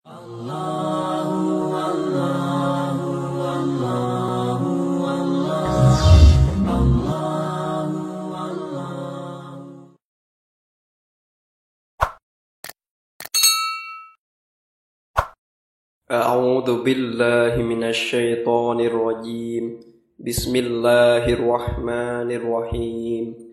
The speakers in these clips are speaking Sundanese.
A'udzu billahi minasyaitonir rajim. Bismillahirrahmanirrahim.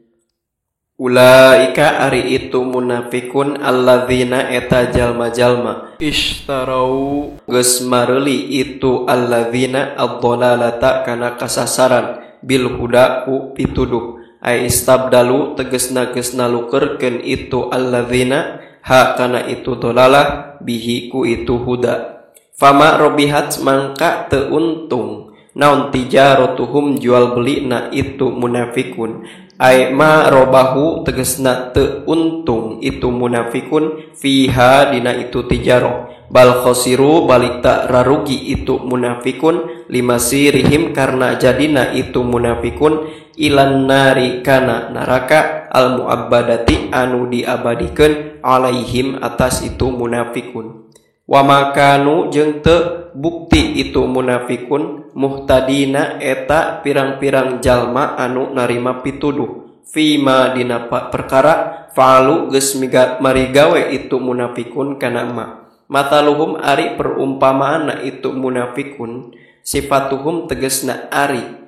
Ulaika ari itu munafikun alladzina eta jalma-jalma ishtarau geus mareuli itu alladzina ad-dhalalata kana kasasaran bil huda ku pituduh ay istabdalu tegesna geus nalukeurkeun itu alladzina ha kana itu dhalalah bihi ku itu huda. Fama robihat mangka teu untung naon tijaratuhum jual beli na itu munafikun ay ma robahu tegesna teu untung itu munafikun fiha dina itu tijaroh bal khosiru balik tak rarugi itu munafikun limasirihim karena jadina itu munafikun ilan nari kana neraka al muabbadati anu diabadikeun alaihim atas itu munafikun. Wa makanu jeung teu bukti itu munafikun muhtadina eta pirang-pirang jalma anu narima pituduh fima dina perkara fa'alu geus marigawe itu munafikun kana ma mataluhum ari perumpamaanna itu munafikun sifatuhum tegesna ari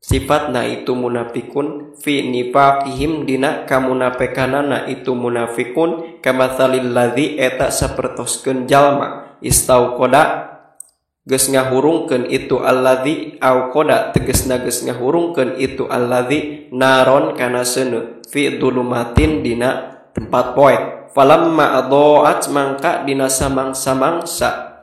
sifatna itu munafikun fi nifaqihim dina kamunafikanana itu munafikun kamatsalil ladzi eta sapertoskeun jalma istauqada geus ngahurungkeun itu alladzi auqada tegesna geus ngahurungkeun itu alladzi naron kana seuneu fi dzulumatin dina tempat poek falamma adhaat mangka dina samang-samangsa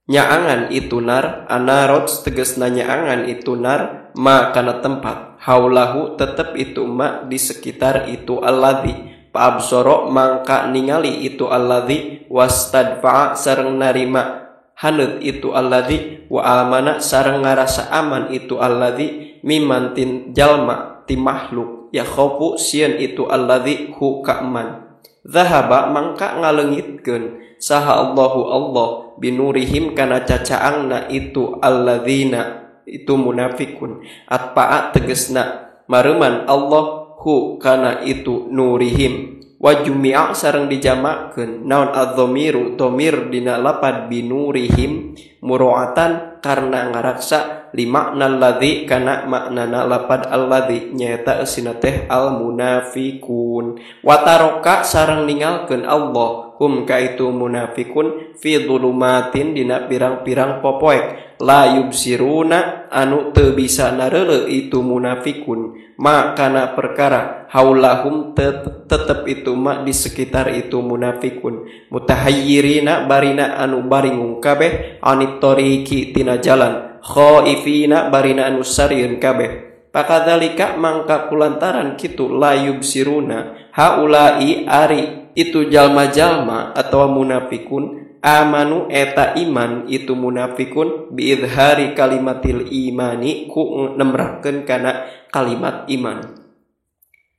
nyaangan itu nar anarot tegesna nyaangan itu nar ma kana tempat haulahu tetep itu ma di sekitar itu alladzi paabsoro mangka ningali itu alladzi wastadfa'a sareng narima haneut itu alladzi wa amana sareng ngarasa aman itu alladzi miman tin jalma ti makhluk ya khaufu sieun itu alladzi hu ka'man zahaba mangka ngaleungitkeun saha Allahu Allah binurihim kana cacaangna itu alladzina itu munafikun atpa'a tegesna mareman Allah hu kana itu nurihim wa jumi'a sareng dijamakeun naon adz-dzamiru dhamir dina lapad binurihim muro'atan karena ngaraksa limakna alladzi kana maknana lapad alladzi nyaeta eusina teh al munafikun wa taraka sareng ningalkeun Allah hum ka itu munafikun fi dzulumatin dina pirang-pirang popoek la yubsiruna anu teu bisa nareuleu itu munafikun ma kana perkara haulahum tetep itu ma di sekitar itu munafikun mutahayyirina barina anu baringung kabeh anit tariqi tina jalan khaifina barina anu sarieun kabeh pakadzalika mangka kulantaran kitu la yubsiruna haulai ari itu jalma-jalma atau munafikun amanu eta iman itu munafikun biidhari kalimatil imani ku nemrakeun kana kalimat iman.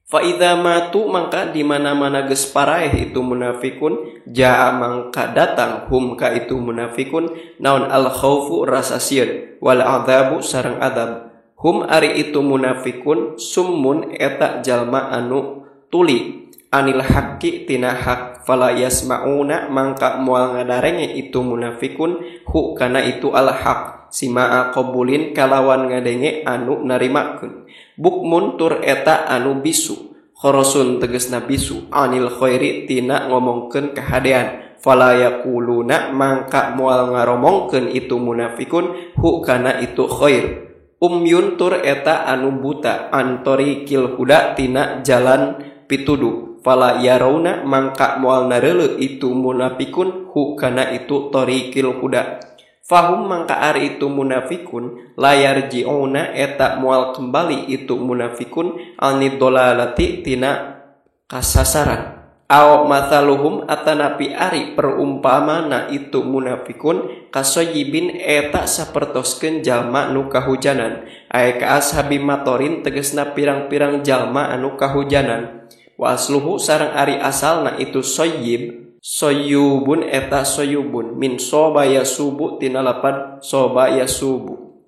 Fa idza matu mangka di mana-mana geus paraeh itu munafikun jaa mangka datang hum ka itu munafikun naon al khaufu rasa sieun wal adzabu sareng adab hum ari itu munafikun summun eta jalma anu tuli anil haqqi tina hak fala yasmauna mangka moal ngadarenge itu munafikun hu kana itu al haq simaa qabulin kalawan ngadenge anu narimakeun bukmun tur eta anu bisu khorosun tegesna bisu anil khairi tina ngomongkeun kahadean fala yaquluna mangka moal ngaromongkeun itu munafikun hu kana itu khair umyun tur eta anu buta antorikil huda tina jalan pituduh fala yarawna mangka moal nareuleu itu munafikun hu kana itu tariqil huda fahum mangka ari itu munafikun layar ji'una eta moal kembali itu munafikun anid dolalati tina kasasaran aw mathaluhum atanapi ari perumpamana itu munafikun kasoyibin eta sapertoskeun jalma nu kahujanan ay ka ashabi matorin tegesna pirang-pirang jalma anu kahujanan wa asluhu sareng ari asalna itu soyib Soyubun eta soyubun min soba yasubu tina lapad soba yasubu.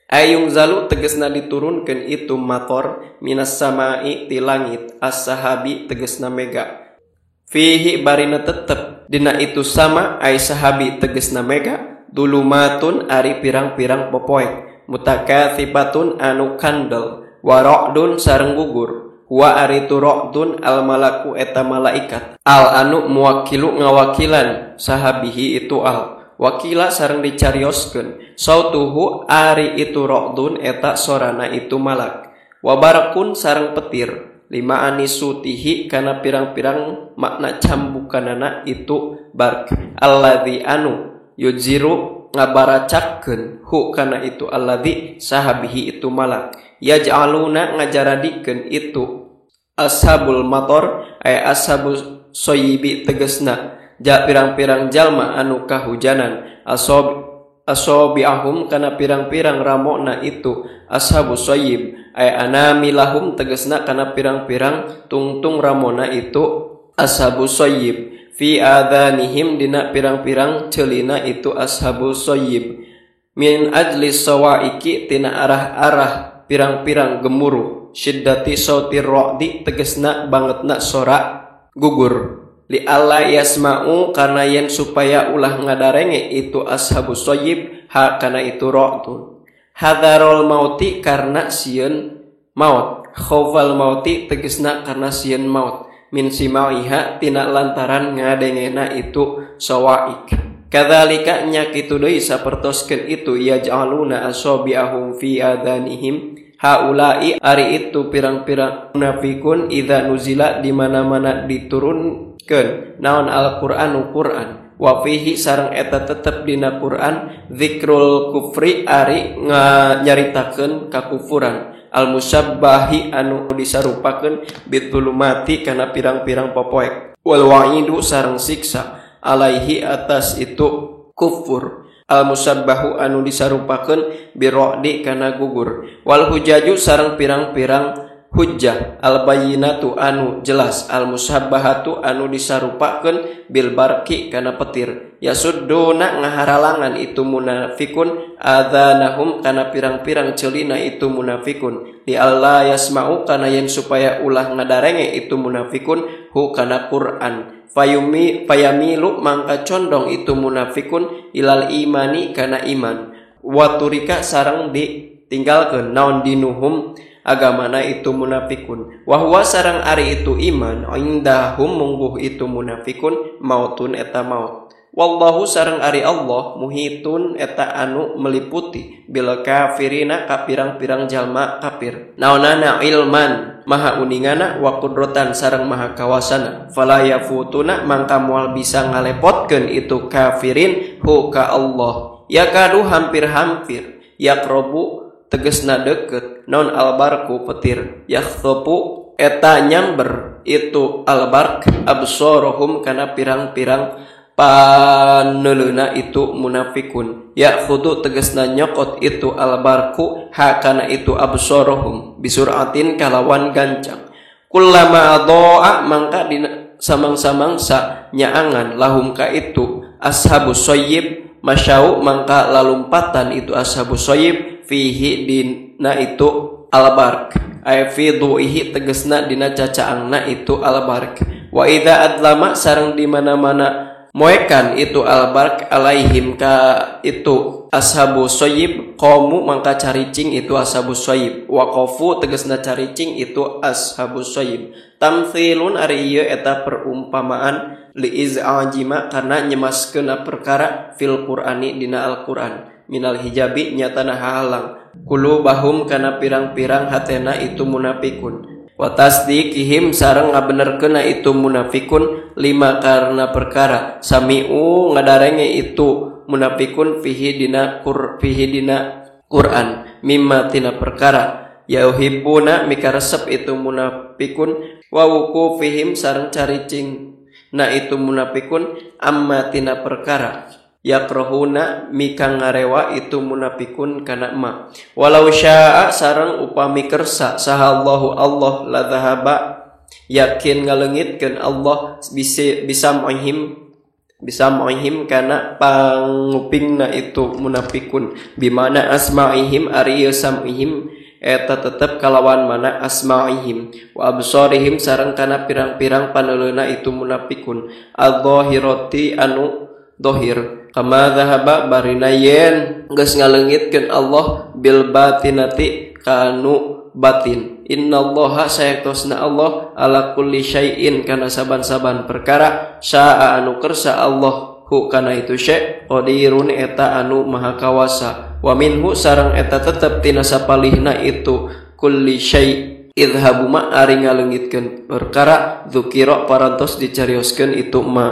Ayung zalu tegesna diturunkeun itu mator minas samai ti langit as-sahabi tegesna mega. Fihi barina tetep dina itu sama ay sahabi tegesna mega dulumatun ari pirang-pirang popoek mutakathibatun anu kandel wara'dun sareng gugur wa ari tu ra'dun al malaku eta malaikat al anu muwakilu ngawakilan sahabihi itu al wakila sareng dicarioskeun sautuhu ari itu ra'dun eta sorana itu malak wa barakun sareng petir lima anisutihi kana pirang-pirang makna cambukanana itu bark alladzi anu yujiru ngabaracakeun hu kana itu alladzi sahabihi itu malak yaj'aluna ngajaradikeun itu ashabul mator ay ashabus soyibi tegesna ja pirang-pirang jalma anu kahujanan asobiahum kana pirang-pirang ramona itu ashabus soyib ay anamilahum tegesna kana pirang-pirang tungtung ramona itu ashabus soyib fi adhanihim dina pirang-pirang celina itu ashabus soyib min ajli sawaiki tina arah-arah pirang-pirang gemuruh syiddati sautir ra'di tegesna bangetna sora gugur li alla yasma'u karena yen supaya ulah ngadarenge itu ashabus soyib ha kana itu ra'dun hadarul mauti karena sieun maut khaufal mauti tegesna karena sieun maut min simaiha tina lantaran ngadengena itu sawaik kadzalika nya kitu deui sapertoskeun itu yaj'aluna asabi'ahum fi adanihim haula'i ari itu pirang-pirang munafikun idza nuzila di mana-mana diturunkeun naon al-Qur'anu Qur'an wa fihi sareng eta tetep dina Qur'an zikrul kufri ari nyaritakeun kakufuran al musabbahi anu disarupakeun bitulumati kana pirang-pirang popoek wal wa'idu sareng siksa alaihi atas itu kufur al musabbahu anu disarupakeun bira'di kana gugur wal hujaju sareng pirang-pirang hujjah al bayyinatu anu jelas al musabbahatu anu disarupakeun bil barqi kana petir yasudduna ngaharalangan itu munafikun adzanahum kana pirang-pirang celina itu munafikun li alla yasma'u kana yen supaya ulah ngadarenge itu munafikun hu kana Quran fayumi fayamilu mangka condong itu munafikun ilal imani kana iman waturika sareng ditinggalkeun naon dinuhum agamana itu munafikun wa huwa sareng ari itu iman indahum mungguh itu munafikun mautun eta maut wallahu sareng ari Allah muhitun eta anu meliputi bil kafirina ka pirang-pirang jalma kafir naonana ilman maha uningana wa qudratan sareng maha kawasana fala yafutuna mangka moal bisa ngalepotkeun itu kafirin hu ka Allah yakadu hampir-hampir yakrobu tegesna deket non albarku petir yakhtopu eta nyamber itu albark absorohum kana pirang-pirang paneuleuna itu munafikun yakhudu tegesna nyokot itu albarku ha kana itu absorohum bisuratin kalawan gancang kullama adaa mangka dina samang-samangsa nyaangan lahum ka itu ashabus soyib masyau mangka lalumpatan itu ashabus soyib fihi dina itu albark ay fi duihi tegesna dina cacaangna itu albark wa idza adlama sareng di mana-mana moekan itu albark alaihim ka itu ashabu soyib qamu mangka caricing itu ashabu soyib waqafu tegesna caricing itu ashabu soyib tamthilun ari ieu eta perumpamaan li iz'ajima karena nyemaskeun perkara fil Qur'ani dina Al-Qur'an minal hijabi nyatana halang kulubahum kana pirang-pirang hatena itu munafikun wa tasdiqihim sareng ngabenerkeunna itu munafikun lima karena perkara sami'u ngadarenge itu munafikun fihi dina Quran mimma tina perkara yauhibbuna mikaresep itu munafikun wa wuqufihim sareng caricing na itu munafikun amma tina perkara yakrohuna mika ngarewa itu munafikun kana ma walau syaa sareng upami kersa sahallahu Allah la dhahaba Yakin ngaleungitkeun Allah bisa mu'ihim kana pangupingna itu munafikun, bimana asma'ihim, ari ieu sam'ihim eta tetep kalawan mana asma'ihim, wa absarihim sareng kana pirang-pirang paneuleuna itu munafikun, adz-dzahirati anu dohir, kama dzahaba barina yen geus ngaleungitkeun Allah bil batinati kanu batin. Innallaha sayaktosna Allah ala kulli syai'in kana saban-saban perkara sya'a anu kersa Allah hu kana itu syai' qadirun eta anu maha kawasa. Wa minhu sareng eta tetep tina sapalihna itu kulli syai' idhabu ma ari ngaleungitkeun perkara dzukira parantos dicarioskeun itu ma.